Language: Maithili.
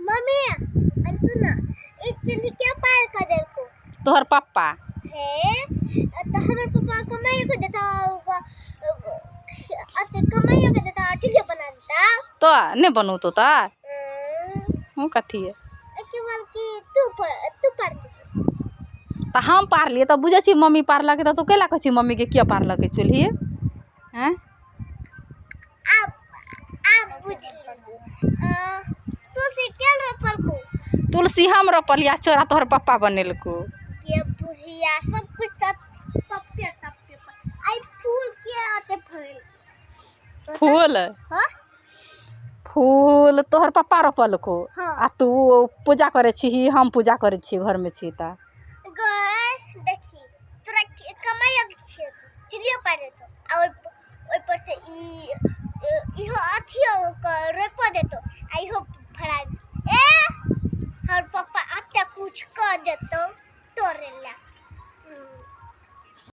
मम्मी अरे सुन ना, ई चूल्ही के पार कर देलको? तोहर पप्पा। हे तो हमर पप्पा कमाइयो के देता, अते कमाइयो के देता, चूल्ही बना देता। तो नहि बनौतो तऽ हूँ कथी है? केवल कि तू तू पार। तऽ हम पारलियै तऽ बुझै छी मम्मी पारलकै, तऽ तू कैला कहै छी मम्मीके किया पारलकै चूल्ही? आँय, आब आब बुझलियै। तुलसी के रोपलको? तुलसी हम रोपलियै, चोरा तोहर पप्पा बनेलको। के बुढ़िया सब कुछ पप्पे तप्पे पर। आई फूल के आते फड़ल? फूल? हाँ। फूल तोहर पप्पा रोपलको। हाँ। आ तू पूजा करै छीही, हम पूजा करै छी, घरमे छी तऽ। गए देखी तोरा कमाइयो के छियै, चूल्हियो पारि देतौ आ ओहि पर से ई इहो अथियो रोपो देतौ आ इहो फड़ा। ए हमर पप्पा एते कुछ कऽ देतौ।